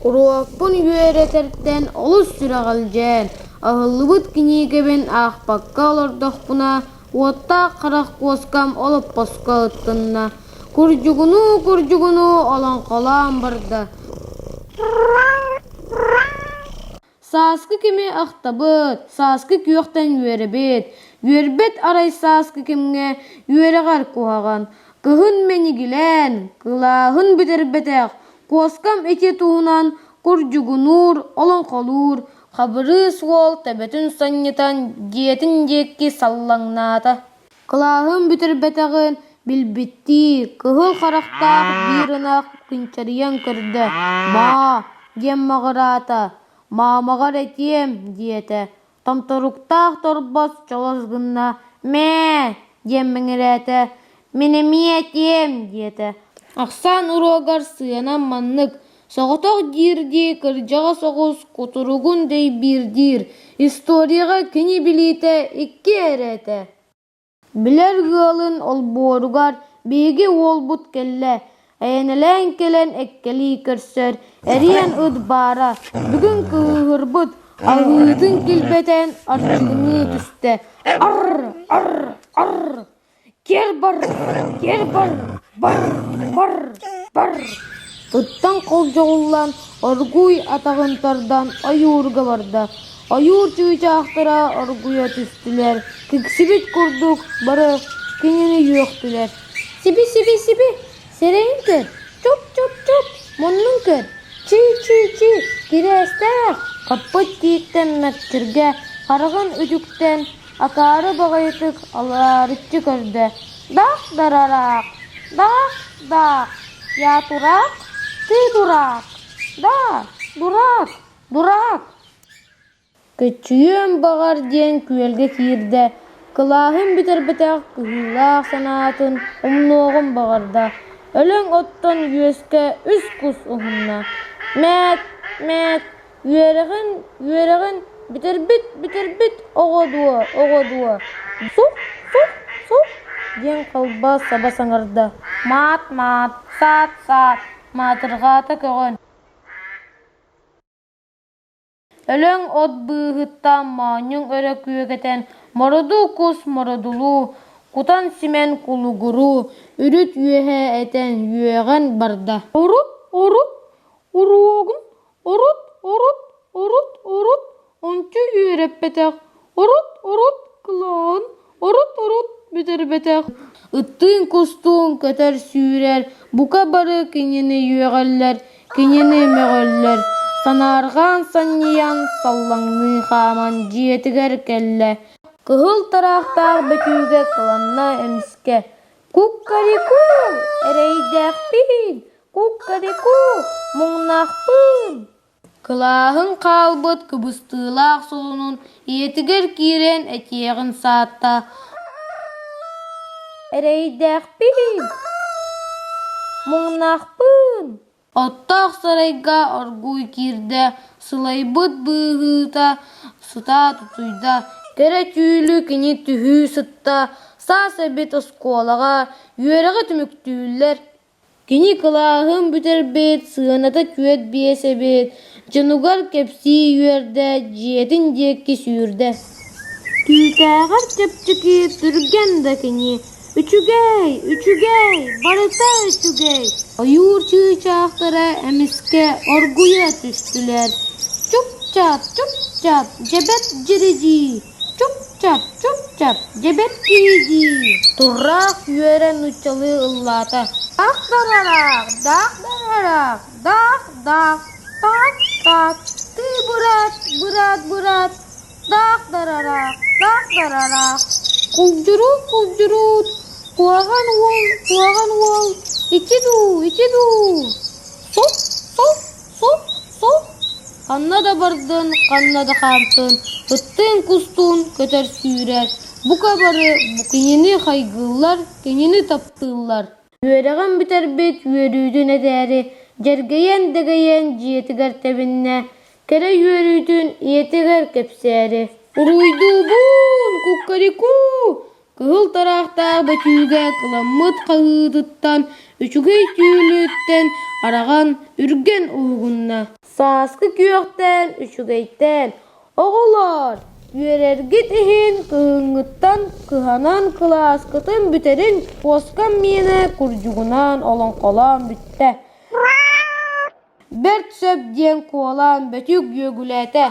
Уруокпун үөрэтэртэн олус сүрэҕэлдьээн, аһыллыбыт кинигэбин аахпакка олордохпуна, уоттаах харах куоскам олоппоско ыттынна, курдьугунуу-курдьугунуу олоҥхолоон барда. Сааскы кими ахтабыт, сааскы күөхтэн үөрэбит, үөрбэт арай сааскы кэмҥэ үөрэҕэр куһаҕан, кыһын мэнигилээн, кылааһын бүтэрбэтэх, куоскам ити туһунан курдьугунуур, олоҥхолуур, Хабырыыс уол төбөтүн санньытан дьиэтин диэки саллаҥнаата. Кылааһын бүтэрбэтэҕин билбиттии, кыһыл харахтаах биир ынах кынчарыйан көрдө: «Маа!» диэн маҕыраата, «Маамаҕар этиэм» диэтэ. Томторуктаах торбос чолос гынна: «Мээ!» диэн мэҥирээтэ, «Мин эмиэ этиэм» диэтэ. Ахсаан уруогар сыана маннык: соҕотох диирдии кырдьаҕас оҕус кутуругун дэйбиирдиир, историяҕа кини билиитэ икки эрэ этэ. Билэр ыалын олбуоругар биһиги уолбут кэллэ, эйэнэлээн кэлэн эккэлии көрсөр, эриэн ыт баара, бүгүн кыыһырбыт, аһыытын килбэтэн арчыгыныы түстэ, ар, ар, ар Киэр бар, киэр бар, бар, бар, бар Ыттан холдьоҕуллан, оргууй атаҕын тардан ойуурга барда. Ойуур чыычаахтара оргуйа түстүлэр, киксибит курдук бары кинини үөхтүлэр. Сиби-сиби-сиби, сирэйин көр, чуп-чуп-чуп, муннун көр, чии-чии-чии, кирээстээх, хаппыт тииттэн мэкчиргэ, хараҕын үтүктэн Акаары баҕайытык алаарыччы көрдө: «Даах дарараак, даах даах, я тураак, ты дурак, да, дурак, дурак!» Көччүйүөн баҕар диэн күөлгэ киирдэ, кылааһын бүтэрбэтэх кыһыылаах санаатын умнуоҕун баҕарда, өлөҥ оттон үөскэ үс кус уһунна: «Мээт, мээт, Үөрэҕин, үөрэҕин бүтэрбит, бүтэрбит оҕо дуо, оҕо дуо, сух, сух, сух диэн халба саба саҥарда, маат-маат, саат-саат, маатырҕаата көҕөн. Өлөҥ от быыһыттан моонньуҥ өрө күөкэтэн, мороду кус мородулуу, кутан-симэн кулугуруу, үрүт үөһэ этэн үөҕэн барда. Урут, урут, уруогун Урут, урут, урут, урут ончу үөрэппэтэх, урут, урут кылаан, урут, урут бүтэрбэтэх. Ыттыын-кустуун көтөр-сүүрэр, бука бары кинини үөҕэллэр, кинини мөҕөллөр. Санаарҕаан санньыйан, саллаҥныы хааман дьиэтигэр кэллэ. Кыһыл тараахтаах бөтүүгэ кыланна эмискэ: «Куккарику, эрэйдээхпин, Куккарику, муҥнаахпын! Кылааһын хаалбыт кыбыстыылаах солунун ийэтигэр киирэн этиэҕин саатта: «Эрэйдээхпин, муҥнаахпын!» Оттоох сарайга оргууй киирдэ, сылайбыт быыһыыта сыта тутуйда, кэрэ түүлү кини түһүү сытта, саас эбит оскуолаҕа үөрэҕи түмүктүүллэр Кини кылааһын бүтэрбит, сыаната 4-5 эбит, дьонугар кэпсии үөрдэ, дьиэтин диэки сүүрдэ. Түүтээҕэр чэпчэки, түргэн да кини, үчүгэй, үчүгэй, барыта үчүгэй. Ойуур чыычаахтара эмискэ оргуйа түстүлэр: чуп-чап, чуп-чап, дьэбэт дьиридии Чуп-чап, чуп-чап, дьэбэт киһи Тураах үөрэ нууччалыы ыллаата: Ах дарараах, даах дарараах, даах даах, таак таак, ты быраат, быраат быраат, даах дарараах, даах дарараах. Кулдьуруут кулдьуруут, куһаҕан уол, куһаҕан уол, ити дуу, ити дуу, сух сух Сух, сух, ханна да бардын, ханна да хаамтын, ыттыын-кустуун көтөр-сүүрэр, бука бары кинини хайгыыллар, кинини таптыыллар. Үөрэҕин бүтэрбит үөрүүтүн этээри, дьэргэйэн-дэгэйэн дьиэтигэр тэбиннэ, кэрэ үөрүүтүн ийэтигэр кэпсээри. «Уруйдуубун, куккарику!» Кыһыл тараахтаах бөтүүгэ кыламмыт хаһыытыттан Үчүгэй түүлүттэн араҕан, үргэн уһугунна. Сааскы күөхтээн, үчүгэйтээн, оҕолоор, үөрэргит иһин кыһыҥҥыттан кыһанан кылааскытын бүтэрин куоскам миэнэ курдьугунаан олоҥхолоон бүттэ. Бэрт сөп диэн куолаан Бөтүүк үөгүлээтэ.